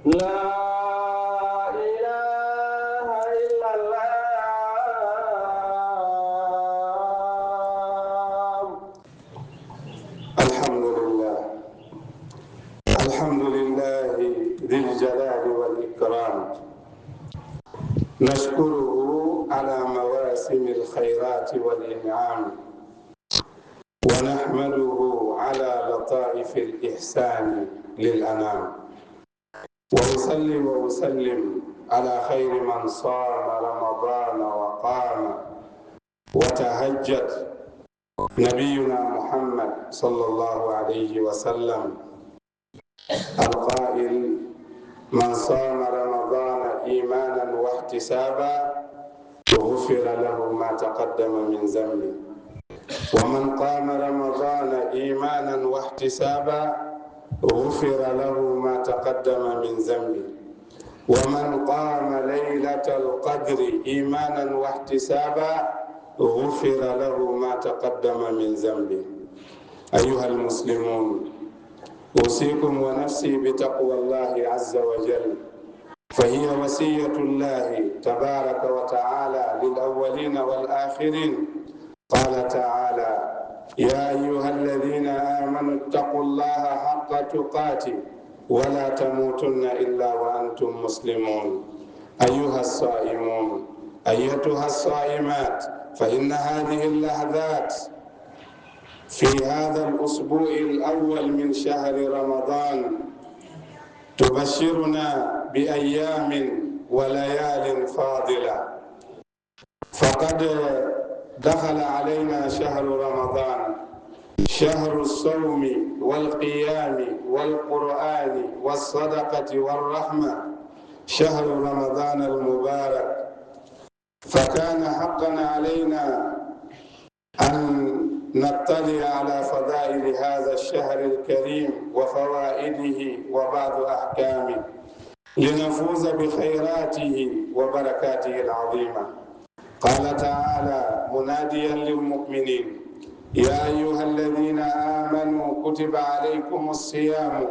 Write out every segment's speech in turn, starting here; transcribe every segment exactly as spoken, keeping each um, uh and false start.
لا إله إلا الله. الحمد لله. الحمد لله ذي الجلال والإكرام. نشكره على مواسم الخيرات والإنعام، ونحمده على لطائف الإحسان للأنام، وأصلي وأسلم على خير من صام رمضان وقام وتهجد، نبينا محمد صلى الله عليه وسلم، القائل: من صام رمضان إيمانا واحتسابا غفر له ما تقدم من ذنبه، ومن قام رمضان إيمانا واحتسابا غفر له ما تقدم من ذنبه، ومن قام ليلة القدر إيمانا واحتسابا غفر له ما تقدم من ذنبه. أيها المسلمون، أوصيكم ونفسي بتقوى الله عز وجل، فهي وصية الله تبارك وتعالى للأولين والآخرين. قال تعالى: يا أيها الذين آمنوا اتقوا الله حق تقاته ولا تموتن إلا وأنتم مسلمون. أيها الصائمون، أيتها الصائمات، فإن هذه اللحظات في هذا الأسبوع الأول من شهر رمضان تبشرنا بأيام وليال فاضلة، فقد دخل علينا شهر رمضان، شهر الصوم والقيام والقرآن والصدقة والرحمة، شهر رمضان المبارك، فكان حقا علينا أن نطلع على فضائل هذا الشهر الكريم وفوائده وبعض أحكامه، لنفوز بخيراته وبركاته العظيمة. قال تعالى مناديا للمؤمنين: يا أيها الذين آمنوا كتب عليكم الصيام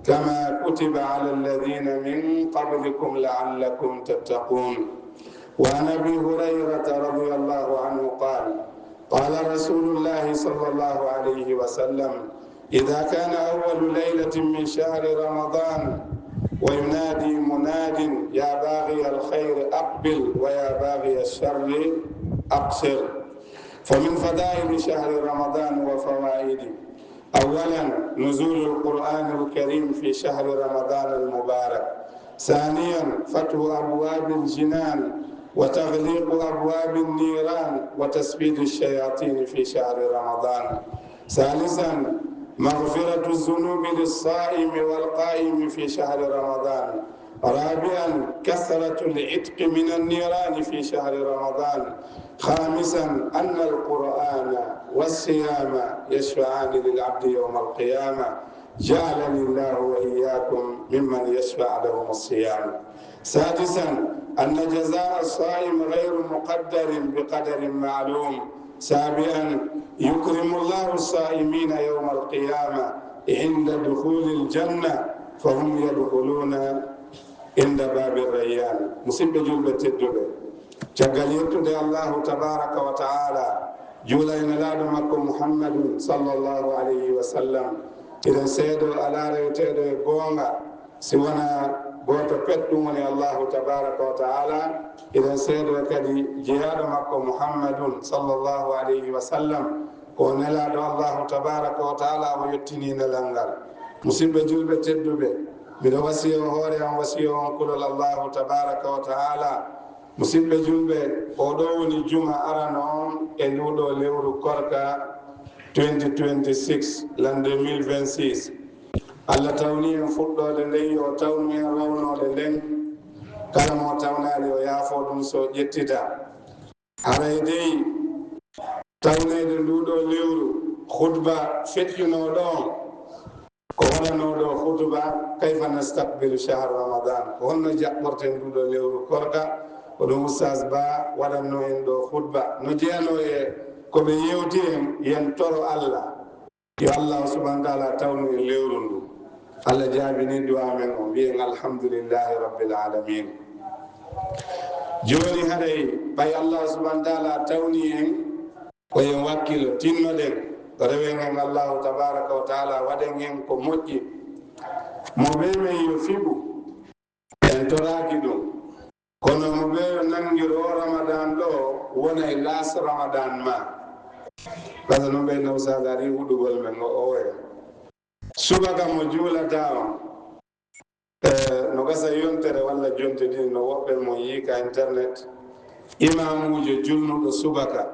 كما كتب على الذين من قبلكم لعلكم تتقون. وعن أبي هريرة رضي الله عنه قال: قال رسول الله صلى الله عليه وسلم: إذا كان أول ليلة من شهر رمضان وينادي مناد: يا باغي الخير أقبل ويا باغي الشر أقصر. فمن فضائل شهر رمضان وفوائده: أولا، نزول القرآن الكريم في شهر رمضان المبارك. ثانيا، فتح أبواب الجنان وتغليق أبواب النيران وتسبيد الشياطين في شهر رمضان. ثالثا، مغفرة الذنوب للصائم والقائم في شهر رمضان. رابعا، كثرة العتق من النيران في شهر رمضان. خامسا، أن القرآن والصيام يشفعان للعبد يوم القيامة. جعلني الله وإياكم ممن يشفع لهم الصيام. سادسا، أن جزاء الصائم غير مقدر بقدر معلوم. سابعا، يكرم الله الصائمين يوم القيامة عند دخول الجنة، فهم يدخلون عند باب الريان. Musidɓe julɓe tedduɓe, caggal yettude Allahu tabaraka wa ta'ala, juula e Nelaaɗo makko Muhammadun sallallahu alayhi wa sallam, eɗen seedo alaa reweteeɗo e goonga si wonaa gooto pet, ɗum woni Allahu tabaraka wa ta'ala. Eɗen seedo kadi jeyaaɗo makko Muhammadun sallallahu alayhi wa sallam, ko Nelaaɗo Allahu tabaraka wa ta'ala, o yettini nelal ngal. Musidɓe julɓe tedduɓe, miɗo wasiyo hoore am, wasiyo on kulol Allahu tabaraka wa ta'ala. Musidɓe julɓe, oɗo woni juma arano on e nduɗo lewru korka twenty twenty-six, l'an deux mille vingt-six. Allah tawni en fuɗɗoode nden, yo tawnu en rawnoode nden. Kala mo tawnaali, o yaafo ɗum, so ƴettita. Haray dey, tawneede nduɗo lewru, khutba feƴƴuno ɗon, ko waɗanoo ɗo khutba: kayfa nastaqbilu shahr Ramadan? Ko honno jaɓɓorten nduɗo lewru korka? Ko ɗum Ustaz Ba waɗanno en ɗo khutba. No jeyanoo e ko ɓe yewti en, yen toro Allah yo Allah subhanahu wa ta'ala tawnu en lewru ndu. Allah jaabini du'a men o, mbiyen alhamdulillahi rabbil alamin. Jooni haray ɓay Allah subhanahu wa ta'ala tawni en, ko en wakkilo, tinnoɗen, rewen en Allahu tabaraka wa ta'ala, waɗen en ko moƴƴi. Mo ɓe men yo fiɓu, en toraaki ɗum. Kono mo ɓe yo nangir o Ramadan ɗo, wona e las Ramadan ma. Parce que non ɓe nawsaade ari huɗugol men o owoya. Subaka mo juulata on, eh, no gasa yontere walla jonte ɗiɗi, no woɓɓe mo yii ka internet, imamuujo julnuɗo subaka,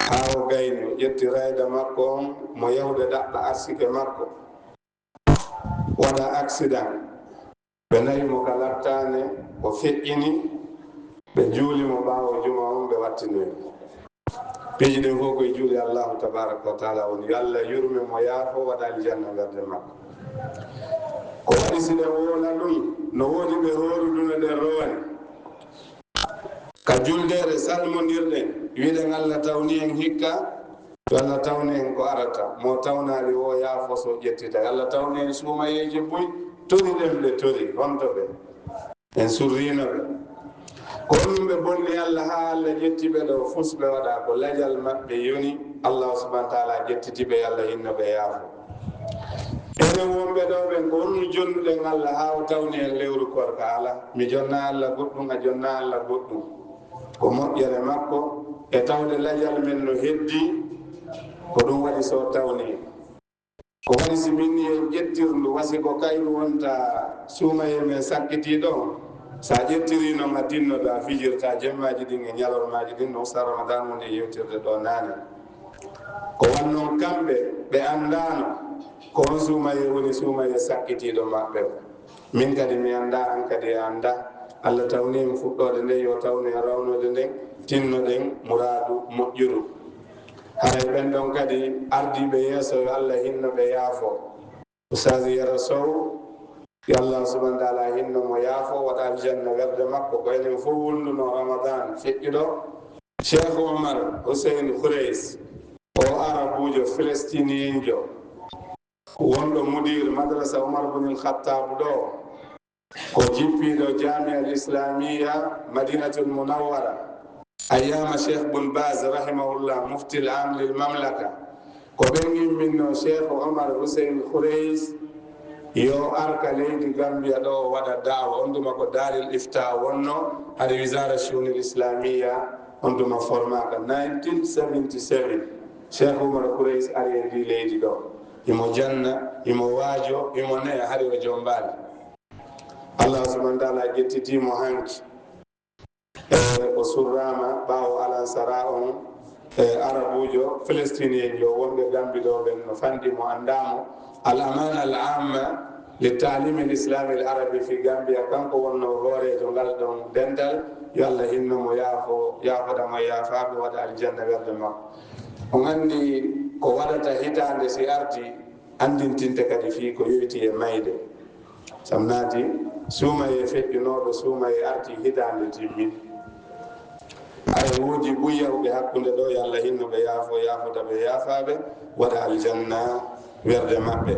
haa o gayni, o ƴetti rayda makko on, mo yahude ɗaɓɓa arsike makko, waɗa accident. Ɓe nawi mo ka lattaane, o feƴƴini, ɓe juuli mo ɓaawo juma on, ɓe wattinoyi mo. Piiji ɗin fof koye juuɗe Allahu tabaraka wa taala woni. Yo Allah yurme mo, yaafo, waɗa aljanna werde makko. Ko waɗi si ɗen wowla ɗum, no woodi ɓe hooruduno ɗen rowani. Ka juldeere salmondirɗen, wiɗen Allah tawni en hikka, yo Allah tawni en ko arata. Mo tawnaali wo yaafo so ƴettita. Yo Allah tawni en suumayeeje buy, tori ɗen ɓe tori, honto ɓe? En surriino ɓe. Ko honɗum ɓe bonni Allah haa Allah ƴetti ɓe ɗo? Fus ɓe waɗa ko lajal maɓɓe yoni, Allah subhanahu wa taala ƴettiti ɓe, Allah hinno ɓe yaafo. Enen wonɓe ɗo ɓen, ko honno jonnuɗen Allah haa o tawni en lewru korka? Ala, mi jonna Allah goɗɗum, a jonna Allah goɗɗum. Ko moƴƴere makko e tawde lajal men no heddi, ko ɗum waɗi so tawni. Ko waɗi si min ni en ƴettirndu, wasi ko kayru wonta suumayee men sakkitiiɗo on. Sa ƴettirii non a tinnoɗo, a fijirta jemmaaji ɗin e ñalormaaji ɗin, no usta Ramadan woni e yewtirde ɗo naane. Ko wan non kamɓe ɓe anndaano ko on suumayee woni suumayee sakkitiiɗo maɓɓe o. Min kadi mi annda, an kadi a annda. Allah tawni en fuɗɗoode nden, yo tawnu en rawnoode nden, tinnoɗen muraadu moƴƴuru. Haray ɓen ɗon kadi ardiiɓe yeeso, yo Allah hinno ɓe, yaafo. Ustaz Yero Sow, yo Allah subhanahu wa taala hinno mo, yaafo, waɗa aljanna werde makko, ko enen fof wulnduno Ramadan feƴƴuɗo. Cheikh Omar Hussein Khouraïs, o arabuujo filistiniinjo, wonɗo mudir madrasa Omar bun al Khattab ɗo, ko jippiiɗo Jamia al Islamia Madinatul Munawwara, ayyama Cheikh Bun Baz rahimahullah, mufti al am lil mamlaka. Ko ɓen imminno Cheikh Omar Hussein Khouraïs yo ar ka leydi Gambia ɗo, o waɗa daawa. On tuma ko Daril Ifta wonno, hari Wizara Shu'unil Islamia, on tuma formaka nineteen seventy-seven. Cheikh Omar Khouraïs ari e ndi leydi ɗo. Himo janna, himo waajo, himo neya, hari o jombaali. Allah subhanahu wa taala ƴettiti mo hanki. E, o surraama ɓaawo alansara on, e, arabuujo, filistinienjo, wonɓe Gambi ɗo ɓen no fanɗi mo, anndaa mo. Al Amana Al Amma li Taalim Al Islami Al Arabi fi Gambia, kanko wonno hooreejo ngal ɗon dental. Yo Allah hinno mo, yaafo, yaafoɗa mo, yaafaaɓe, waɗa aljanna werde makko. On anndi ko waɗata hitaande si arti, anndintinte kadi fii ko yoyti e mayde. Sam naati suumayee feƴƴunooɗo, suumayee arti hitaande timmi. Ay, woodi buy yahuɓe hakkunde ɗo, yo Allah hinno ɓe, yaafo, yaafoda ɓe, yaafaaɓe, waɗa aljanna werde maɓɓe.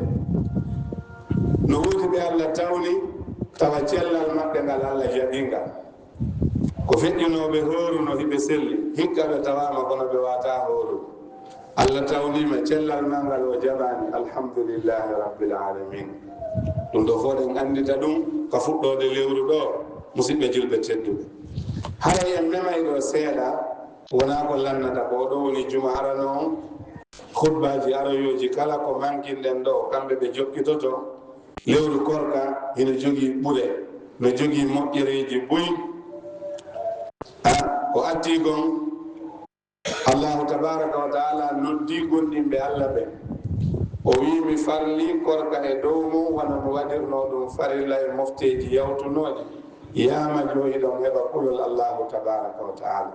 No woodi ɓe Allah tawni, tawa cellal maɓɓe ngal Allah jaɓi ngal. Ko feƴƴunooɓe hooruno hiɓe selli, hikka ɓe tawaama kono ɓe waataa hoorude. Allah tawniima, cellal maa ngal o jaɓaani, alhamdulillahi rabbil alamin. Ɗum ɗo fof ɗen anndita ɗum ka fuɗɗoode lewru ɗo, musidɓe julɓe tedduɓe. Haray en memay ɗo seeɗa, wonaa ko lannata ko, ɗo woni juma arano on, khutbaaji aroyooji kala ko mankinɗen ɗo, kamɓe ɓe jokkitoto. Lewru korka hino jogii ɓure, no jogii moƴƴereeji buy. A, ko attii kon, Allahu tabaraka wa taala noddii gomɗinɓe Allah ɓen. O wi'i, mi farlii korka e dow mon, wano mi waɗirnoo ɗum farilla e mofteeji yawtunooɗi. Yaama jooɗiɗon heɓa kulol Allahu tabaraka wa taala.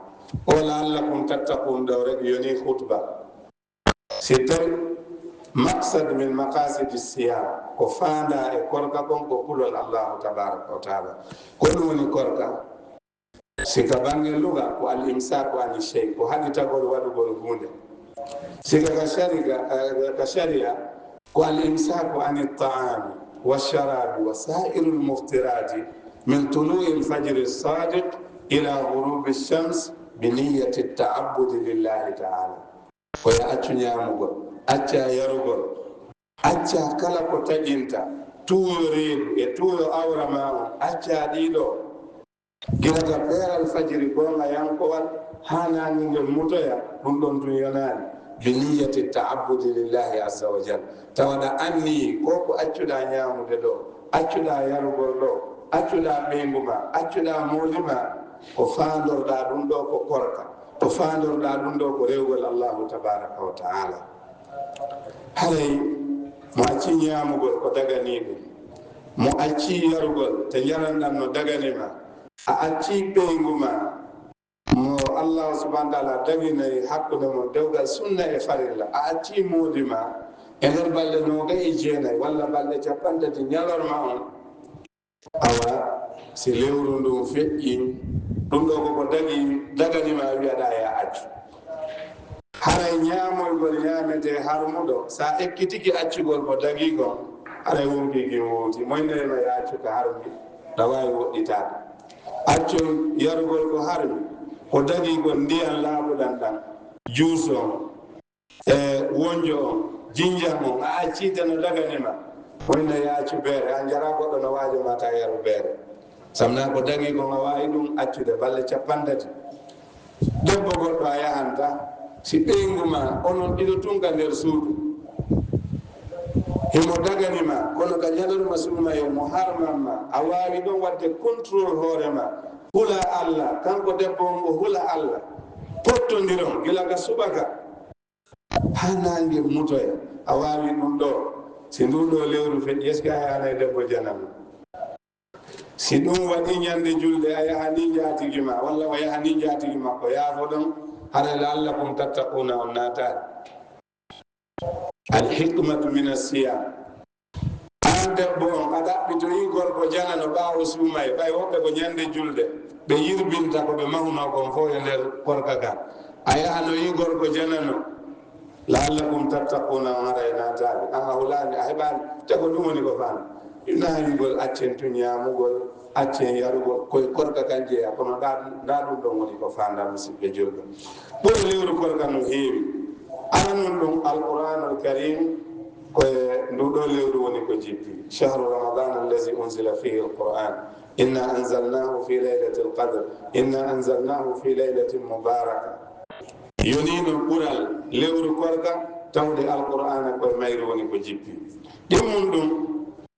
O la'allakum tattaqun ɗo rek yoni khutba. Si tawi maqsad min maqasidi siyam, ko faandaa e korka kon ko kulol Allahu tabaraka wa taala. Ko ɗum woni korka. Si ka bannge luga ko al imsaku ani shey, ko haɗitagol waɗugol huunde. Si ka, ka shariga, eh, ka sharia, Ko al imsaku ani taami wa sharabi wa sairul muftirati min tului al fajri sadiq ila ghurubi shams bi niyyati taabudi lillahi taala. Ko yo accu ñaamugol, acca yarugol, acca kala ko taƴinta tuuyo reedu e tuuyo awra ma on, acca ɗiɗo. Gila ka peeral fajiri goongayankowal haa naange ngel mutoya, ɗum ɗon tun yonaani, bi niyyati taabudi lillahi azza wa jal. Tawa ɗa anniyi ko ko accuɗaa ñaamude ɗo, accuɗaa yarugol ɗo, accuɗaa ɓeyngu ma, accuɗaa mooli ma, ko faandorɗaa ɗum ɗo ko korka, ko faandorɗaa ɗum ɗo ko rewgol Allahu tabaraka wa taala. Haray mo acci ñaamugol ko daganii ɗum, mo acci yarugol te njaranɗan no dagani ma, a acci ɓeyngu ma mo Allah subhanahu wa taala daginay hakkunde mon dewgal sunna e farilla, a acci moodi ma e nder balɗe noogay e jeenay walla balɗe cappanɗe tati ñalorma on. Awa, si lewru ndun feƴƴi, ɗum ɗo koko dagi, dagani ma wi'aɗa ya accu. Haray ñaamoygol ñaametee harmuɗo, sa ekkitiki accugol ko dagi kon, haray wonkii kin wowti. Moyndema ya accu ka harmi, ɗa waawi woɗɗitaade. Accu yarugol ko harmi, ko dagi kon ndiyan laaɓuɗan ɗan, juus on, e wonjo on, jinjam on, a accii te no dagani ma. Wonde ya accu beere, a jara goɗɗo no waajo ma ta yaru beere. Samna ko dagi kon a waawi ɗum accude balle cappanɗe tati. Debbo goɗɗo a yahanta, si ɓeyngu ma, onon ɗiɗo tun ka nder suudu. Himo dagani ma, kono ka ñalorma suumayee mo harman ma, a waawi ɗon waɗde contrôle hoore ma. Hula Allah, kanko debbo on o hula Allah. Pottondiron gila ka subaka haa naange mutoya. A waawi ɗum ɗo. Si ndun ɗo lewru feƴƴi, est-ce que a yahanay debbo janaba? Si ɗum waɗi ñande julde, a yahani njaatigi ma, walla o yahani njaatigi ma, ko yaafo ɗon, haray la'allakum tattaquna on naataali. Al hikmatu min as-siyam. An debbo on, a ɗaɓɓitoyi gorko janano ɓaawo suumayee, ɓay woɓɓe ko ñande julde, ɓe yirbinta ko ɓe mahunoo kon fow e nder korka kan. A yahanoyi gorko janano, la'allakum tattaquna on haray naataali. An a hulaani, a heɓaani, te ko ɗum woni ko faami. Naawigol, accen tun ñaamugol, accen yarugol, koye korka kan jeyaa, kono ndaa, ndaa ɗum ɗon woni ko faandaa, musiɓɓe julɓe. Ɓuri lewru korka no heewi. Aranun ɗum Alqur'aanul Kariim, ko e ndu ɗo lewru woni ko jippi. Shahru Ramadaan allazi unzila fihi al-Qur'aan. Inna anzalnaahu fi laylatil qadr. Inna anzalnaahu fi laylatin mubaaraka. Yoniino ɓural lewru korka, tawde Alqur'aana ko e mayru woni ko jippi. Ɗimmun ɗum,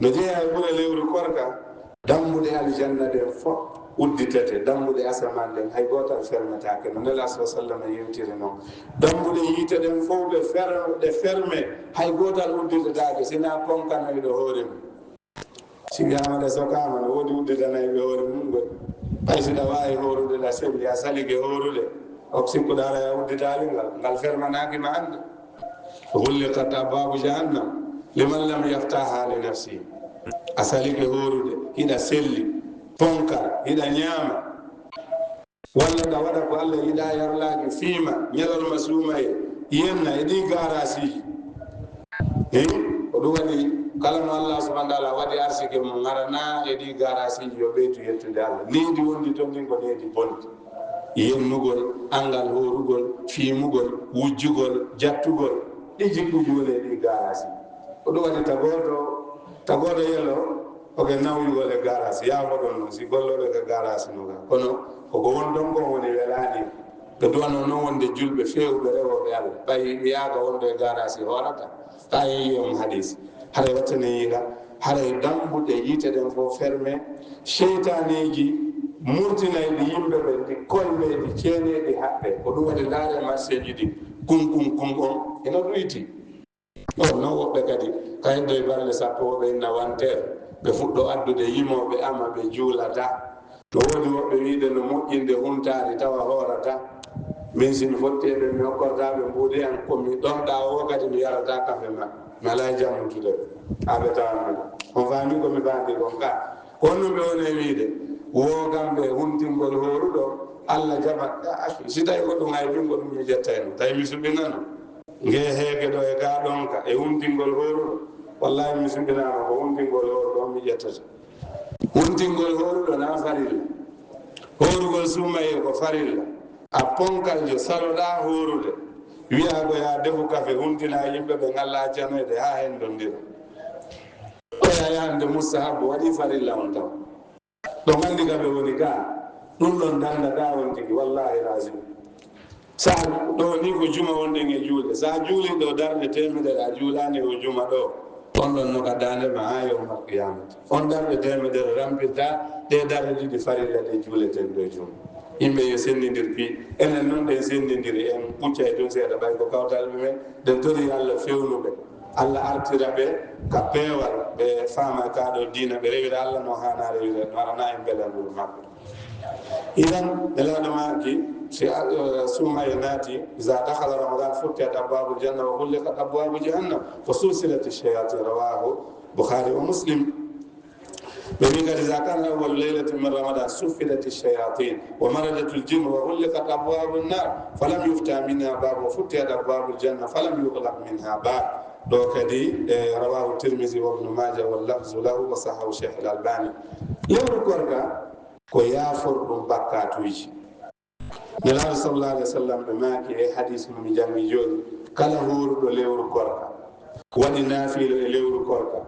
no jeyaa e ɓura lewru korka, dambuɗe aljanna ɗen fof udditete, dambuɗe asamaan ɗen hay gootal fermetaake, no Nelaaɗo sallallaahu alayhi wa sallam yewtiri non. Dambuɗe yiite ɗen fof ɓe fer-, ɗe ferme, hay gootal udditetaake, sinaa ponkanoyɗo hoore mum. Si wiyaama ɗe sokaama, no woodi udditanayɓe hoore mum ngol. Ɓay si ɗa waawi hoorude, ɗa selli, a salike hoorude, on sikkuɗo hara a udditaali ngal, ngal fermanaaki ma annde. Ghulliqat abwaabu jahannam liman lam yaftahha li nafsihi. A salike hoorude, hiɗa selli, ponkal, hiɗa ñaama. Walla ɗa waɗa ko Allah yiɗaa, yarlaaki, fiima, ñalorma suumayee, yenna e ɗii gaaraasiiji. Eyi, ko ɗum waɗi kala mo Allah subhanahu wa taala waɗi arsike mum, ŋaranaa e ɗii gaaraasiiji yo ɓeydu yettude Allah. Needi wondi toon ndin ko needi bonndi. Yennugol, anngal hoorugol, fiimugol, wujjugol, jattugol, ɗi jikkuuji woni e ɗii gaaraasiiji. Ko ɗum waɗi tagooto, tagooto yelo, oke nawyugol e gaaraasi, yaafoɗon noon, si gollooɓe ka gaaraasi no ga. Kono koko won ɗon kon woni welaani. Ɓe duwanoo noon wonde julɓe feewɓe rewooɓe Allah. Ɓay wiyaaka wonde e gaaraasi hoorata. Taa yeeyi on hadiis. Haray wattane yiila, haray dambuɗe yiite ɗen fof ferme. Seytaaneeji murtinayɗi yimɓe ɓen, ɗi kolɓe, ɗi ceeneeɗi haɓɓe. Ko ɗum waɗi ndaare marseeji ɗi, kun, kun, kun on, ino ɗuyti. On non woɓɓe kadi, ka heddoy balɗe sappo, woɓɓe inna wanteer, ɓe fuɗɗo addude yimooɓe ama ɓe juulata. No woodi woɓɓe wiide no moƴƴinde huntaari tawa hoorata. Min si mi fotti e ɓe, mi hokkortaa ɓe mbuuɗi an, ko mi ɗonɗaa o kadi mi yarataa kafe ma. Mi alaa e jammutude ɓe. Haa ɓe tawa mi ɗo. On faami ko mi faami kon ka? Ko on non ɓe woni e wiide, woo kamɓe huntingol hooruɗo, Allah jaɓat. Ya akhi, si tawi ko ɗum ay ɓingo ɗum mi ƴettayno, tawi mi suɓinano. Nge heege ɗo e gaa ɗonka, e wumtingol hooruɗo. Wallahi, mi suɓinaama ko wumtingol hooruɗo on mi ƴettata. Wumtingol hooruɗo na farilla. Hoorugol suumayee ko farilla. A ponkaljo, saloɗaa hoorude. Wiyaa ko yaa defu kafe, huntinaa yimɓe ɓe ngallaa canoyde haa henndondira. Oya yahande mustahabu, waɗi farilla on taw. Ɗo nganndi ka ɓe woni ka, ɗum ɗon dannda ka on tigi, wallahi lazim. Sa ɗo ni ko juma wonɗen e juulde. Sa juuli ɗo darɗe teemedere, a juulaani o juma ɗo. On ɗon no ka daande ma haa yawmal qiyamati. On darɗe teemedere rampirta ɗe darɗe ɗiɗi farilla ɗe juuleten ɗo juma. Yimɓe yo senndindir pi. Enen noon ɗen senndindiri, en puccay tun seeɗa ɓay ko kawtal ɓe men. Ɗen tori Allah fewnuɓe. Allah artira ɓe ka peewal, ɓe faama ka ɗo diina, ɓe rewira Allah no haana rewira, no arana en belalɗo maɓɓe. Idan, Nelaaɗo maaki, si, eh, suumayee naati, iza dakhala Ramadan futtihat abwabul janna wa ghulliqat abwabu jahannam wa sulsilati shayatin, rawahu Bukhari wa Muslim. Ɓe wi kadi, iza kana awwalu laylatin min Ramadan suffidat ash-shayatin wa maradat al-jinn wa ghulliqat abwabu an-nar falam yufta minha bab wa futtihat abwabu al-janna falam yughlaq minha bab. Ɗo kadi, eh, rawahu Tirmidhi wa Ibn Majah wal lafzu lahu wa sahhahu Sheikh Al-Albani. Lewru korka ko yaaforɗum bakkaatuuji. Nelaaɗo sallallahu alaihi wasallam ɓe maaki e hadis mo mi janngi jooni, kala hooruɗo lewru korka, waɗi naafiila e lewru korka,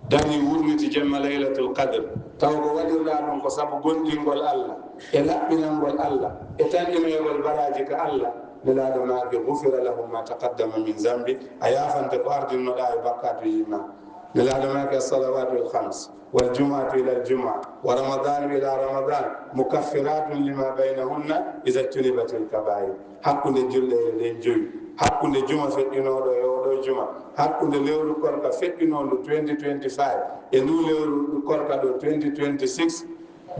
dari wurniti jemma Laylatul Qadr, taw ko waɗirɗaa ɗum ko sabu gomɗingol Allah e laɓɓinangol Allah e tanƴinoygol baraaji ka Allah, Nelaaɗo maaki, ghufira lahu ma taqaddama min zambi, a yaafante ko ardinnoɗaa e bakkaatuuji ma. Nelaaɗo maaki, as-salawatul khams, wal jumu'atu ila al jumu'a, wa ramadanu ila ramadan, mukaffiratun lima baynahunna iza jtunibatil kabair. Hakkunde julɗeele ɗen jowi, hakkunde juma feƴƴunooɗo e oɗo juma, hakkunde lewru korka feƴƴunooɗo twenty twenty-five e ndu lewru korka ɗo twenty twenty-six,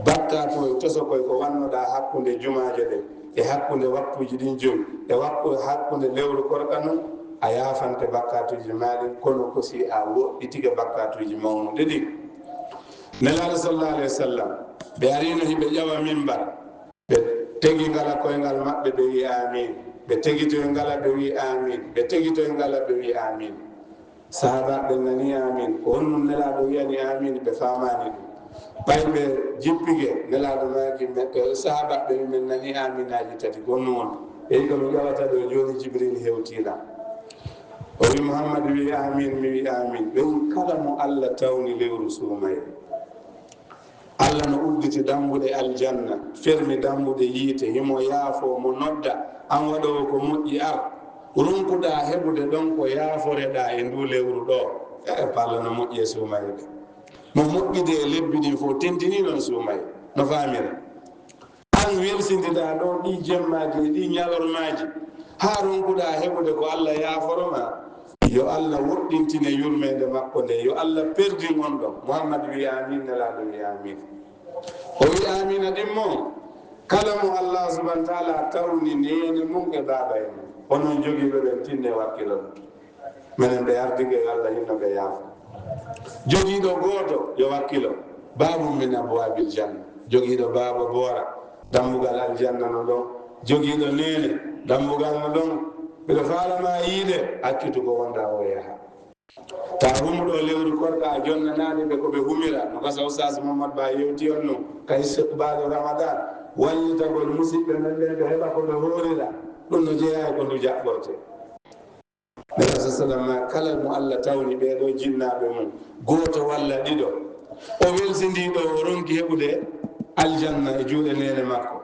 bakkaatu e tosokoy ko wannoɗaa hakkunde jumaaje ɗen, e hakkunde waktuuji ɗin jowi, e wakku-, hakkunde lewru korka non, a yaafante bakkaatuuji maa ɗin, kono ko si a woɗɗitike bakkaatuuji mawnuɗi ɗin. Nelaaɗo sallallahu alaihi wasallam, ɓe arino hiɓe ƴawa mimbar, ɓe tegi ngala koyngal maɓɓe, ɓe wi, "Amin." Ɓe tegitoy ngala, ɓe wi, "Amin." Ɓe tegitoy ngala, ɓe wi, "Amin." Sahaabaaɓe ɓen nani, "Amin." Ko honɗum Nelaaɗo wiyani, "Amin"? Ɓe faamaani ɗum. Ɓay ɓe jippike, Nelaaɗo maaki, me-, eh, sahaabaaɓe ɓen, "Men nani aminaaji tati, ko honɗum woni?" Ɓe wi, "Ko mi ƴawata ɗo jooni, Jibril hewtiina." O wi, "Muhammad wi amin, mi wi amin." Ɓe wi, "Kala mo Allah tawni lewru suumayee, Allah no udditi dambuɗe aljanna, fermi dambuɗe yiite, himo yaafoo, mo nodda, an waɗoowo ko moƴƴi, ar, ronkuɗaa heɓude ɗon ko yaaforeɗaa e ndu lewru ɗo." E, ko Allah no moƴƴi e suumayee ɓe. Mo moƴƴude e lebbi ɗin fof, tentini noon suumayee, no faamira. An welsindiɗaa ɗo ɗi jemmaaji e ɗi ñalormaaji, haa ronkuɗaa heɓude ko Allah yaaforo ma. Yo Allah woɗɗintine yurmeende makko nde, yo Allah perdin on ɗon. Muhammad wi amin, Nelaaɗo wi amin. O wi amina ɗimmo, kala mo Allah subhanahu wa taala tawni neene mum e baaba en mum. Onon jogiiɓe ɓen, tinne wakkilo. Menen ɓe ardike, yo Allah hinno ɓe yaafo. Jogiiɗo gooto, yo wakkilo. Baabun min abwaabil janna. Jogiiɗo baaba boora, dambugal aljanna no ɗon. Jogiiɗo neene, dambugal no ɗon. Miɗo faala ma yiide, accitu ko wonɗaa o yaha. Taa humuɗo lewru korka, a jonnanaani ɓe ko ɓe humira. No gasa Oustaz Mohamed Ba yewti on non, ka istiqbaalu Ramadan. Wallitagol musiɓɓe men ɓen, ɓe heɓa ko ɓe hoorira. Ɗum no jeyaa e ko ndu jaɓɓorte. Nela sa sallam, kala mo Allah tawni ɓee ɗoo jinnaaɓe mum, gooto walla ɗiɗo, o welsindii ɗo, o ronki heɓude aljanna e juuɗe neene makko,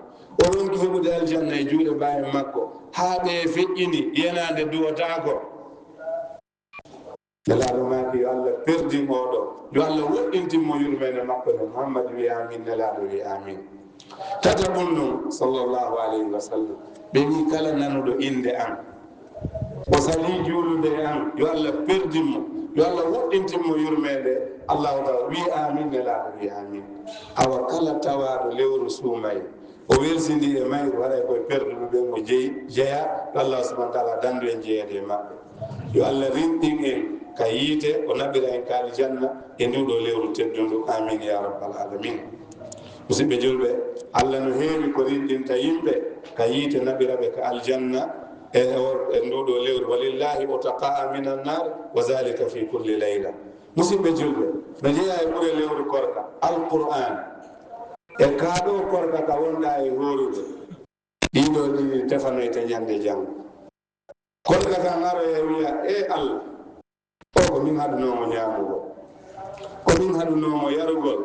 o ronki heɓude aljanna e juuɗe baawen makko, haa ɓe feƴƴini yenaande duwotaako. Nelaaɗo maaki, yo Allah perdin oo ɗoo, yo Allah woɗɗintin mo yurmeende makko nde. Muhammad wi amin, Nelaaɗo wi amin. Tataɓun ɗum, sallallahu alayhi wa sallam, ɓe wi, kala nanuɗo innde am, o salii juulude e am, yo Allah perdin mo, yo Allah woɗɗintin mo yurmeende. Allahu taala wi amin, Nelaaɗo wi amin. Awa kala tawaaɗo lewru suumayee, o welsindii e mayru, haray ko e perduɓe ɓen o jeyi, jeyaa, yo Allah subhanahu wa taala dandu en jeyeede e maɓɓe. Yo Allah rinɗin en ka yiite, o naɓira en ka aljanna e nduu ɗoo lewru teddundu. Amin ya rabbal alamin. Musidɓe julɓe, Allah no heewi ko rinɗinta yimɓe ka yiite, naɓira ɓe ka aljanna e, e, e nduɗo lewru. Walillahi utaqa'a minan nar, wa zalika fi kulli layla. Musidɓe julɓe, no jeeya e ɓure lewru korka, Alqur'an. E kaa ɗo korka ka wonɗa e horude, ɗiɗo ɗiɗi tefanoyte ñande janngo. Korka kan aroya e wiya, "E Allah, o ko min haɗunoomo ñaamugol, ko min haɗunoomo yarugol,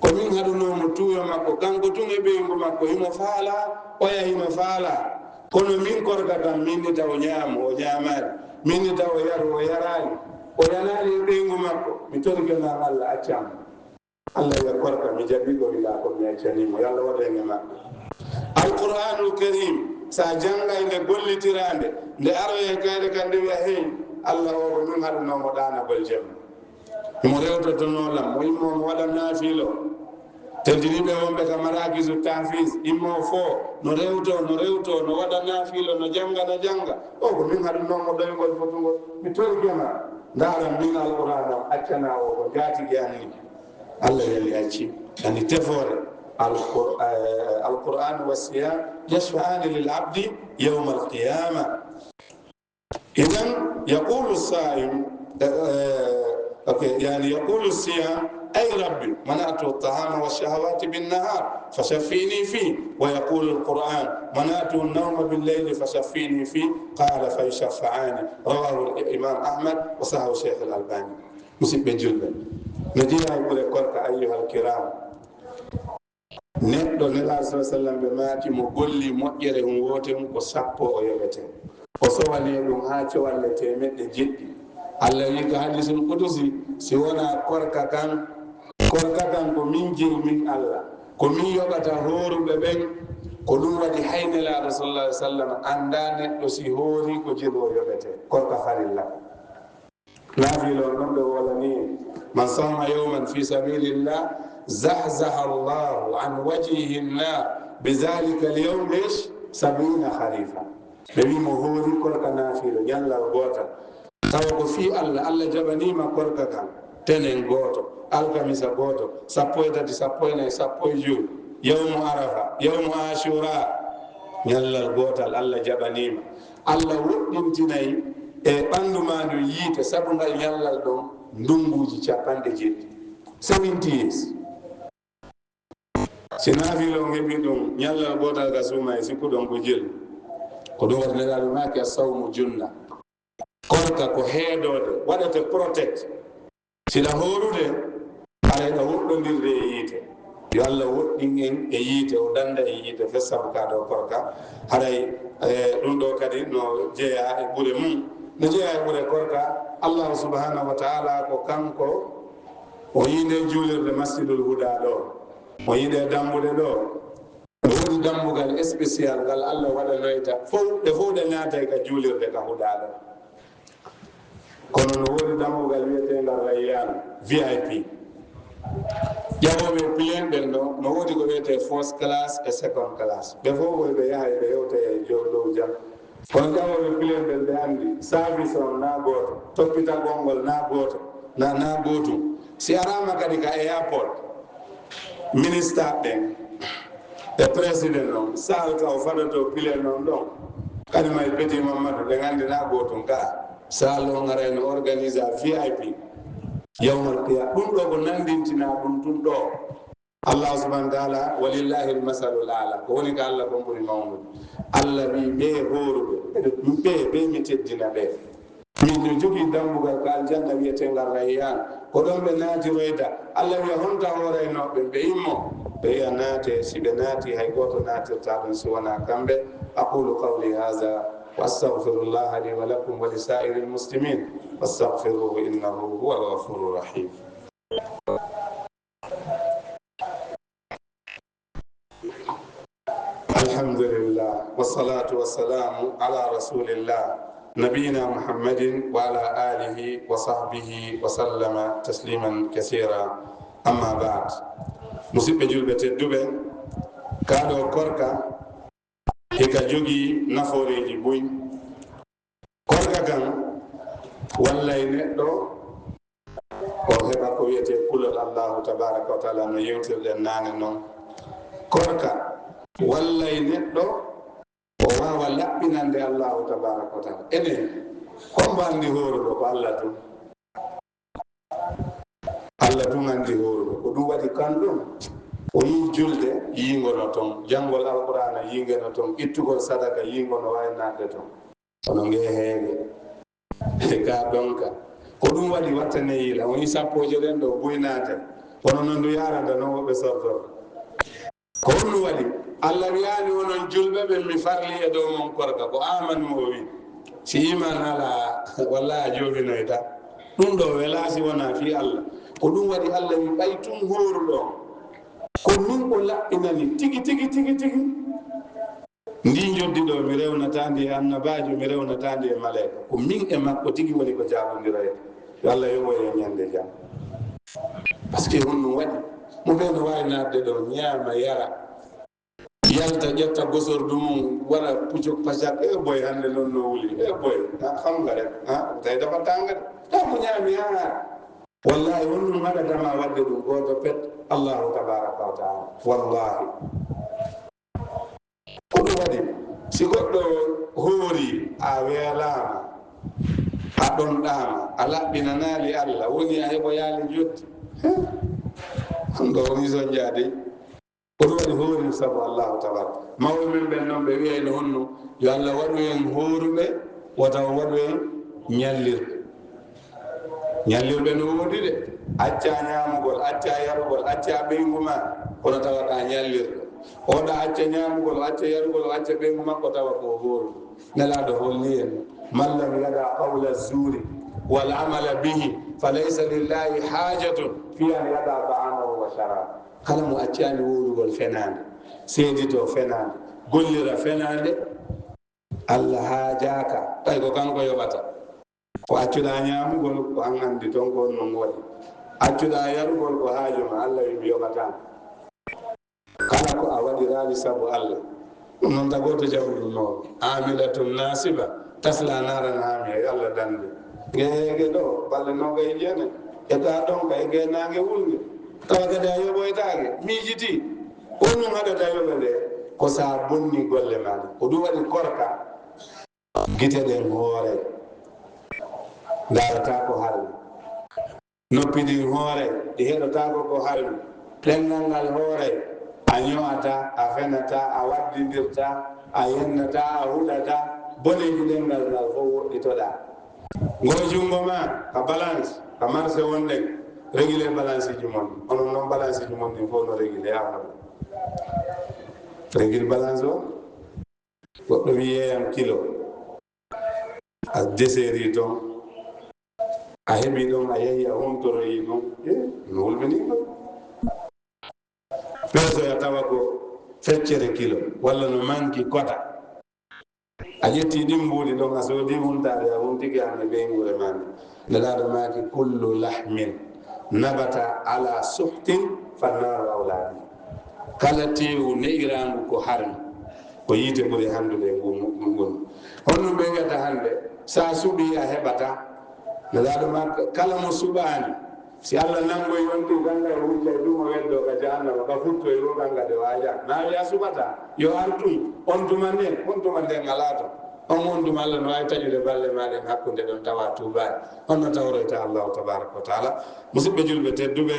ko min haɗunoomo tuuyo makko, kanko tun e ɓeyngu makko, himo faala, oya himo faala. Kono min korka kan, min ni taw o ñaamu, o ñaamaali, min ni taw o yaru, o yaraali, o yanaali e ɓeyngu makko. Mi torike ma Allah, accam." Allah wiya, "Korka, mi jaɓi ko wiɗa ko, mi accani mo." Yo Allah waɗu en e maɓɓe. Alqur'anul Karim, sa janngay nde, gollitiraa nde, nde aroye kayre kan, nde wiya, "Hey, Allah o ko min haɗunoo mo ɗaanagol jemma. Mo rewtotonoo lam, mo immoo mo waɗa naafilo." Tentiniiɓe wonɓe ka Marakizu Tahfiz, immoo foo, no rewtoo, no rewtoo, no waɗa naafilo, no jannga, no jannga. O ko min haɗunoo mo ɗoyngol fotungol. Mi torike ma, ndaaran min Alqur'an am, accanaa o ko njaatigi an ni. Allah yali acci. Ani tefoore. Alqur-, eh, Alqur'an wa siyam yashfa'ani lil abdi yawma alqiyama. Idan yaqulu sa'im, eh, eh, okay, yani yaqulu siyam, "Ay Rabbi, mana'tu at-ta'ama wa shahawati bin nahar, fashaffini fi." Wa yaqulu al-Qur'an, "Mana'tu an-nawma bil layli, fashaffini fi." Qala, "Fa yushaffa'ani." Rawahu al-Imam Ahmad wa sahahu Shaykh al-Albani. Musidɓe julɓe, no jeeya e ɓure korka, ayyuhal kiram. Neɗɗo, Nelaaɗo sallallahu alaihi wasallam, ɓe maaki mo golli moƴƴere hun woote hun ko sappo o yoɓete. O sowane ɗum haa cowalle teemeɗɗe jeɗɗi. Allah wi'i ka hadiisul qudusi, si wonaa korka kan, korka kan ko min jeyi min Allah, ko min yoɓata hooruɓe ɓen, ko ɗum waɗi hay Nelaaɗo sallallahu alaihi wasallam anndaa neɗɗo si hoori ko jelu o yoɓete, korka farilla. Naafila on ɗon ɓe wolani en, "Man sama yawman fi sabilillah, zahzaha Allahu an wajhihi an-nar bi zalika al-yawm, ish, sab'ina kharifa." Ɓe wi mo hoori korka naafila ñallal gootal. Tawa ko fii Allah, Allah jaɓaniima korka kan, tenen gooto, alkamisa gooto, sappo e tati, sappo e nayi, sappo e jowi, yawmu Arafa, yawmu Ashura, ñallal gootal Allah jaɓaniima. Allah woɗɗintinay e ɓanndu maa ndun yiite sabu ngal ñallal ɗon ndunnguuji capanɗe jeɗɗi. Seventy years. Si naafila on heɓi ɗum, ñallal gootal ka suuma e sikkuɗon ko jelu. Ko ɗum waɗi Nelaaɗo maaki, "As-sawmu junna." Korka ko heedoode, waɗete protect. Sila hoorude, haray ɗa woɗɗondirde e yiite. Yo Allah woɗɗin en e yiite, o dannda en yiite fes sabu ka ɗo korka. Haray, eh, ɗum ɗo kadi no jeyaa e ɓure mum. No jeyaa e ɓure korka, Allahu subhanahu wa ta'ala ko kanko o yiide juulirde Masjidul Huda ɗo. O yiide dambuɗe ɗo. Woodi dambugal spécial ngal Allah waɗanoyta fow, ɗe fow ɗe naatay ka juulirde ka Huda ɗo. Kono no woodi dambugal wiyeteengal Rayyan V I P. Ƴawooɓe plane ɓen ɗo, no woodi ko wiyetee first class e second class. Ɓe fow koy ɓe yahay ɓe yewtoya e jo-, dow jam. Kono ƴawooɓe plane ɓen ɓe anndi, service on na gooto, toppitagol ngol na gooto, na, na gootum. Si araama kadi ka airport, minister ɓen, e président on, salle ka o fadoto plane on ɗon. Kadi may Petit Mamadou, ɓe nganndi na gootum ka. Salle on aray no organise V I P. Yawmal qiyama. Ɗum ɗo ko nanndintina ɗum tun ɗo. Allah subhanahu wa ta'ala, "Walillahi al-masalul a'la." Ko woni ka Allah kon ɓuri mawnude. Allah wi ɓe hooruɓe, ɓe, ɓe mi teddina ɓe. Min no jogii dambugal ka aljanna wiyeteengal Rayyan. Ko ɗon ɓe naatiroyta. Allah wiya, "Honta hooraynooɓe?" Ɓe immo. Ɓe wiya, "Naate." Si ɓe naati, hay gooto naatirtaa ɗon si wonaa kamɓe. أقول قولي هذا وأستغفر الله لي ولكم ولسائر المسلمين فاستغفروه إنه هو الغفور الرحيم. الحمد لله والصلاة والسلام على رسول الله نبينا محمد وعلى آله وصحبه وسلم تسليما كثيرا. أما بعد. Musidɓe julɓe tedduɓe, kaa ɗo korka hika jogii nafooreeji buy. Korka kan wallay neɗɗo o heɓa ko wiyetee kulol Allahu tabaraka wa taala no yewtirɗen naane non. Korka wallay neɗɗo O waawa laɓɓinande Allahu tabaraka wa taala. Enen, hombo anndi hooruɗo? Ko Allah tun. Allah tun anndi hooruɗo. Ko ɗum waɗi kan ɗum, o yii julde, yiingo no ton. Janngol Alqur'aana, yiinge no ton. Ittugol sadaka, yiingo no waawi naatde ton. Kono ngee heege, ka ɗonka. Ko ɗum waɗi wattane yiila. O yii sappooje ɗen ɗo buy naate. Kono non ndu yaarata non woɓɓe sortor. Ko honɗum waɗi? Allah wi'aani onon julɓe ɓen, mi farli e dow mon korka, ko aamanu o wi'i. Si iimaan alaa, wallahi a joofinoyta. Ɗum ɗo welaa si wonaa fii Allah. Ko ɗum waɗi Allah wi'i, ɓay tun hooruɗo on, ko min o laɓɓinani tigi, tigi, tigi, tigi. Ndii njoddi ɗo, mi rewnataa ndi e annabaajo, mi rewnataa ndi e maleyka. Ko min e makko tigi woni ko jaabondiroyta. Yo Allah yoɓoy en ñande jam. Parce que honɗum waɗi? Mo ɓe no waawi naatde ɗo, ñaama, yara, yalta, ƴetta gosordu mum, waɗa pucuk pacak. E boy, hannde non no wuli. E boy, a, xam nga rek, a, tawi dafa tanga de. Taw ko ñaami, a. Wallahi, honɗum haɗata ma waɗde ɗum? Gooto pet, Allahu tabaraka wa taala. Wallahi. Ko ɗum waɗi, si goɗɗo hoori, a weelaama, a ɗonɗaama, a laɓɓinanaali Allah, woni a heɓoyaali njoddi. Hee? Ɗum ɗo woni sonjaade. Ko ɗum waɗi hoori sabu Allahu tabaraka. Mawɓe men ɓen non ɓe wi'ayno honno, yo Allah waɗu en hooruɓe, wota o waɗu en ñallirɓe. Ñallirɓe no woodi de. Accaa ñaamugol, accaa yarugol, accaa ɓeyngu ma, kono tawa ka ñallirɗo. Oɗa acca ñaamugol, o acca yarugol, o acca ɓeyngu makko, tawa ko o hooruɗo. Nelaaɗo holli en, man lam yada qawla zuuri wal amala bihi, fa laysa lillahi haajatun fi an yada ta'amahu wa sharaba. Kala mo accaani wowlugol fenaande, seeditoo fenaande, gollira fenaande, Allah haajaaka, ɓay ko kanko yoɓata. Ko accuɗaa ñaamugol, ko an anndi ton ko honno waɗi. Accuɗaa yarugol, ko haaju ma, Allah wi mi yoɓataa. Kala ko a waɗiraali sabu Allah, ɗum noon tagooto jaɓuɗum noon. Amilatun nasiba, tasla naran hamiya, yo Allah danndu. Ngeege ɗo, balɗe noogay e jeenay, e taa ɗon kay, ngee naange wulnge. Tawa kadi a yoɓoytaake, miijitii. Ko honɗum haɗata yoɓe nde? Ko sa bonni golle ma ɗe. Ko ɗum waɗi korka. Gite ɗen hooray, ndaarataa ko harmi. Noppi ɗin hooray, ɗi heɗotaako ko harmi. Ɗemngal ngal hooray, a ño'ataa, a fenataa, a waddindirtaa, a yennataa, a huɗataa. Boneeji ɗemngal ngal fof woɗɗitoɗaa. Ngoo junngo ma, ka balance, ka marché wonɗen, régulé balanceeji mon. Onon noon balanceeji mon ɗin fof no régulé, yaa hoɗo. Régulé balance o. Goɗɗo wi'i yeeyam kilo, a deserii ton, a heɓii ɗon, a yahii, a huntoroyii ɗum, e, no hulɓinii ɗum. Peesoya tawa ko feccere kilo, walla no manki kota. A ƴettii ɗin mbuuɗi ɗon, a soodii huntaade, a huntike han e ɓeynguure maa nden. Nelaaɗo maaki, kullu lahmin nabata ala suhtin fannaaru awlaa bihi. Kala teewu ne'iraangu ko harmi, ko yiite ɓuri hanndude e ngun, ngun. Honno ɓe wiyata hannde, so a suɓii a heɓataa? Nelaaɗo maaki, kala mo suɓaani, si Allah nanngoyi on tun, gannga e hujja e ɗum o weddoo ka jahannama, ka futtoyi o gannga de waaja. Naa wi'a suɓataa, yo ar tun, on tuma nden, on tuma nden alaa ton. On, on tuma Allah no waawi taƴude balɗe maa ɗen hakkunde ɗon tawa tuubaani. Honno tawroyta Allahu tabaraka wa taala? Musidɓe julɓe tedduɓe,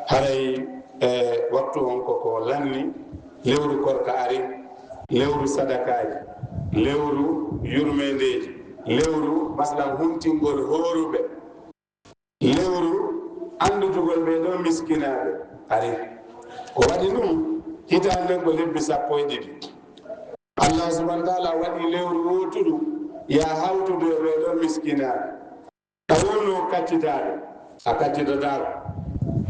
haray, e, waktu on ko ko lanni, lewru korka ari, lewru sadakaaji, lewru yurmeendeeji, lewru maslan huntingol hooruɓe. Lewru anndutugol ɓee ɗoo miskinaaɓe ari. Ko waɗi ɗum, hitaande ko lebbi sappo e ɗiɗi. Allah subhanahu wa taala waɗi lewru wooturu ya hawtude e ɓee ɗoo miskinaaɓe. Taw wonno kaccitaade, a kaccitotaako.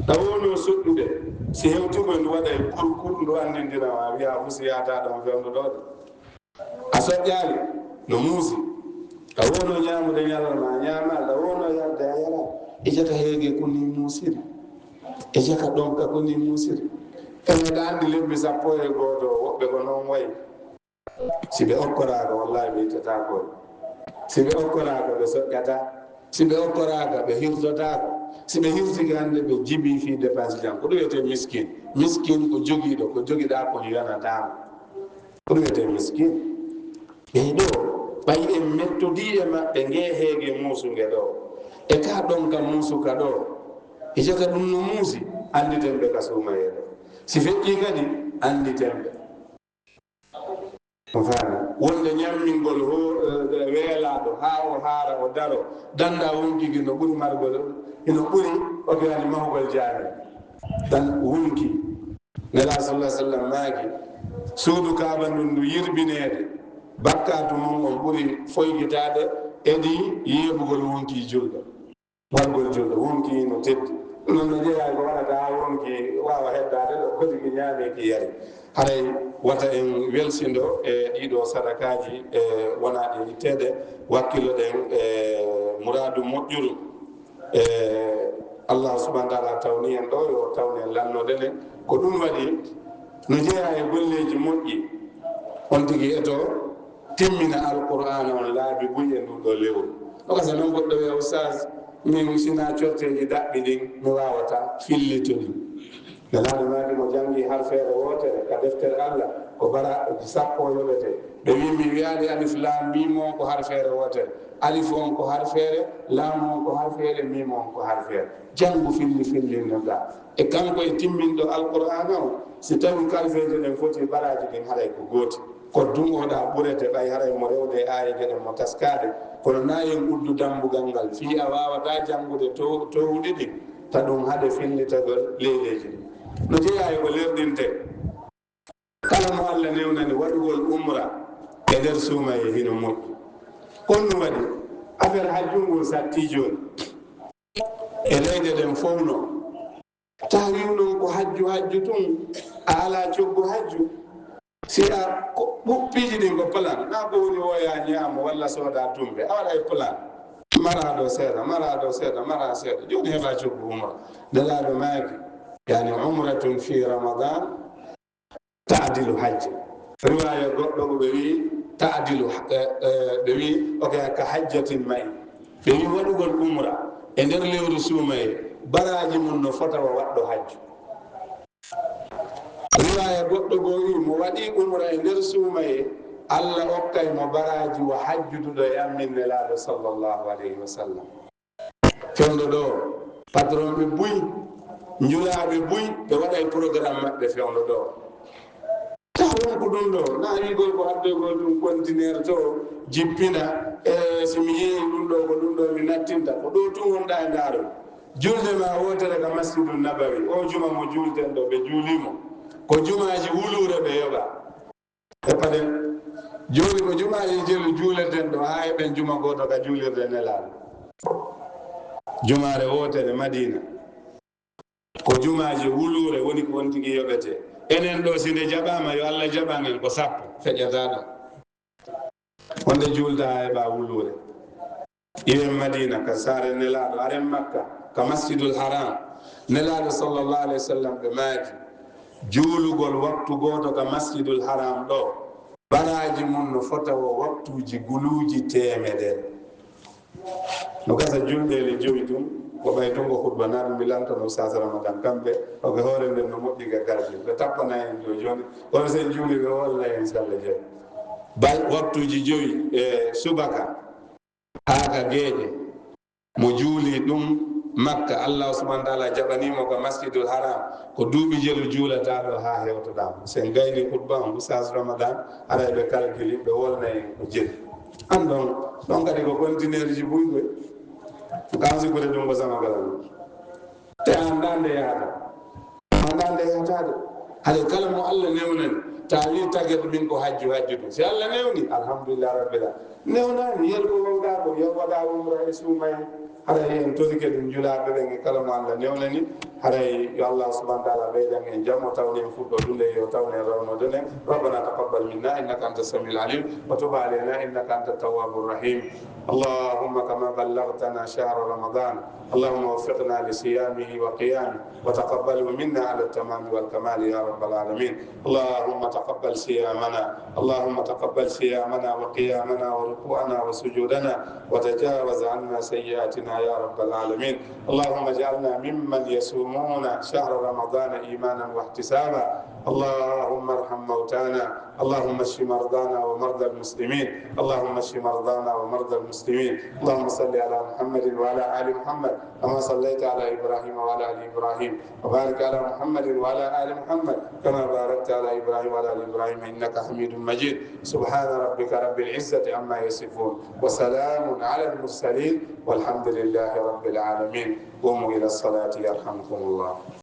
Taw wonno suɗɗude, si hewtii ko ndu waɗay kurkur, ndu anndindina ma, wi'a fu si yahata ɗon fewndo ɗoo de. A soƴƴaali, no muusi. A wonno ñaamude ñalorma, a ñaama, a wonno yarde, a yara. E jaka heege ko ni muusiri. E jaka ɗonka ko ni muusiri. Ene ɗa anndi lebbi sappo e gooto, woɓɓe ko noon wayi. Si ɓe okkoraaka, wallahi ɓe ittataako. Si ɓe okkoraaka, ɓe soƴƴata. Si ɓe okkoraaka, ɓe hirtotaako. Si ɓe hirtike hannde, ɓe jibii fii dépense jam. Ko ɗum wiyetee miskin. Miskin ko jogiiɗo, ko jogiɗaa ko yonataama. Ko ɗum wiyetee miskin. Ɓee ɗoo, ɓay en mettodii e maɓɓe ngee heege muusunge ɗoo, e kaa ɗonka muusuka ɗoo, hijata ɗum no muusi, annditen ɓe ka suumayee ɗoo. Si feƴƴii kadi, annditen ɓe. On faami? Wonde ñammingol ho-, eh, weelaaɗo haa o haara, o daro, dannda wonkii no ɓuri margol, hino ɓuri, o kewani mahugol jaami. Tan wonkii. Nelaaɗo sallallahu alaihi wasallam maaki, suudu Kaaba ndun ndu yirbineede, bakkaatu mun on ɓuri foygitaade e ɗi yeeɓugol wonkii julɗo. Wargol julɗo, wonkii no teddi. Ɗum non no jeyaa ko waɗata haa wonkii waawa heddaade ɗo, ko tigi ñaami ki yari. Haray wata en welsindo e ɗiɗo sadakaaji, e wonaaɗi itteede, wakkiloɗen e muraadu moƴƴuru. E Allah subhanahu wa ta'ala tawni en ɗo, yo tawni en lannoode ne. Ko ɗum waɗi no jeyaa e golleeji moƴƴi. On tigi eto timmina Alqur'aana on laabi buy e ndu ɗo lewru. O kasa non goɗɗo wi'a, "Ustaz, min sinaa corteeji daɓɓi ɗin, mi waawata fillito ɗin." Nelaaɗo maaki mo janngi harfeere wootere ka deftere Allah, ko bara sappo yoɓete. Ɓe wi'i, "Mi wi'aali alif laam miim on ko harfeere wootere. Alif on ko harfeere, laam on ko harfeere, miim on ko harfeere. Janngu filli fillinnoɗaa." E kanko e timminɗo Alqur'aana on, si tawi kalfeeje ɗen foti baraaji ɗin, haray ko gooti. Ko duŋoɗaa ɓurete, ɓay haray mo rewde e aayeeje ɗen mo taskaade. Kono naa en uddu dambugal ngal, fii a waawataa janngude to-, towuɗi ɗin, ta ɗum haɗe fillitagol leyɗeeji ɗin. No jeyaa e ko lerɗintee. Kala mo Allah newnani waɗugol umra e nder suumayee hino moƴƴi. Kon no waɗi affaire hajju ngun sattii jooni. E leyɗe ɗen fow non. Taa wi'u non ko hajju, hajju tun, a alaa coggu hajju. Si a ko ɓuppiiji ɗin ko plan, naa ko woni woya ñaamo walla sooda tumbe, a waɗay plan. Mara ɗo seeɗa, mara ɗo seeɗa, mara seeɗa. Jooni heɓa coggu umra. Nelaaɗo maaki, yani, umratun fi Ramadan ta'dilu hajja. Riwaaya goɗɗo ko ɓe wi'i ta'dilu, eh, eh, ɓe wi'i, ok, ka hajjatin ma'i. Ɓe wi'i waɗugol umra e nder lewru suumayee, baraaji mun no fota wa waɗɗo hajju. Riwaaya goɗɗo goo wi'i, mo waɗi umra e nder suumayee, Allah okkay mo baraaji wa hajjuduɗo e an min Nelaaɗo sallallahu alayhi wa sallam. Fewndo ɗoo, patron ɓe buy, njulaaɓe buy, ɓe waɗay programme maɓɓe fewndo ɗoo. Taa won ko ɗum ɗoo, naa wi'ugol ko addoygol ɗum conteneur to jippina, e si mi yeeyi ɗum ɗoo, ko ɗum ɗoo mi nattinta, ko ɗoo tun wonɗaa e ndaarol. Julde maa wootere ka Masjidun Nabawi, oo juma mo juulten ɗoo, ɓe juulii mo. Ko jumaaji wuluure ɓe yoɓa. E paɗen, jooni ko jumaaji jelu juuleten ɗoo, haa heɓen juma gooto ka juulirde Nelaaɗo. Jumaare wootere Madiina. Ko jumaaji wuluure woni ko on tigi yoɓetee. Enen ɗoo, si nde jaɓaama, yo Allah jaɓan en ko sappo, feƴƴataa ɗoo. Wonde juulda haa heɓa wuluure. Iwen Madiina, ka saare Nelaaɗo, aren Makka, ka Masjidul Haram. Nelaaɗo sallallahu alayhi wa sallam ɓe maaki, juulugol waktu gooto ka Masjidul Haram ɗoo, baraaji mun no fota wo waktuuji guluuji teemedere. No gasa julɗeele jowi tun, ko ɓay tun ko khutba, naa ɗum mi lantono Ustaz Ramadan, kamɓe, o ɓe hoore nden no moƴƴi ga gardi. Ɓe tappana en ɗo jooni, kono sen juuli ɓe walla en salla jeeɗa. Bal waktuuji jowi e subaka, haa ka geeƴe, mo juuli ɗum Makka, Allah subhanahu wa ta'ala jaɓanii mo ka Masjidul Haram, ko duuɓi jelu juulataa ɗoo haa hewtoɗaa mo. Sen gayni khutba on, Ustaz Ramadan, haray ɓe kalkili, ɓe wolna en ko jelu. An ɗon, ɗon kadi ko conteneur ji buy koy. Kan sikkude ɗum ko sama kala ɗum. Te a anndaa nde yahata. A anndaa nde yahata de. Haray kala mo Allah newnani, ta wi taget min ko hajju, hajju ɗum. Si Allah newni, alhamdulillah rabbil alamin. Newnaani, yer ko wonɗaa ko, yer waɗa umra e suumayee. Haray en torike ɗum julaaɓe ɓen e kala mo Allah newnani. Haray yo Allah subhanahu wa ta'ala ɓeydan en jam, o tawni en fuɗɗodude, yo tawni en rawnodude. ربنا تقبل منا إنك أنت السميع العليم وتب علينا إنك أنت التواب الرحيم. اللهم كما بلغتنا شهر رمضان، اللهم وفقنا لصيامه وقيامه وتقبله منا على التمام والكمال يا رب العالمين. اللهم تقبل صيامنا، اللهم تقبل صيامنا وقيامنا وركوعنا وسجودنا وتجاوز عنا سيئاتنا يا رب العالمين. اللهم اجعلنا ممن يصومون شهر رمضان إيمانا واحتسابا. اللهم ارحم موتانا، اللهم اشف مرضانا ومرضى المسلمين، اللهم اشف مرضانا ومرضى المسلمين. اللهم صل على محمد وعلى آل محمد كما صليت على إبراهيم وعلى آل إبراهيم، وبارك على محمد وعلى آل محمد كما باركت على إبراهيم وعلى آل إبراهيم إنك حميد مجيد. سبحان ربك رب العزة عما يصفون، وسلام على المرسلين، والحمد لله رب العالمين. قوموا إلى الصلاة يرحمكم الله.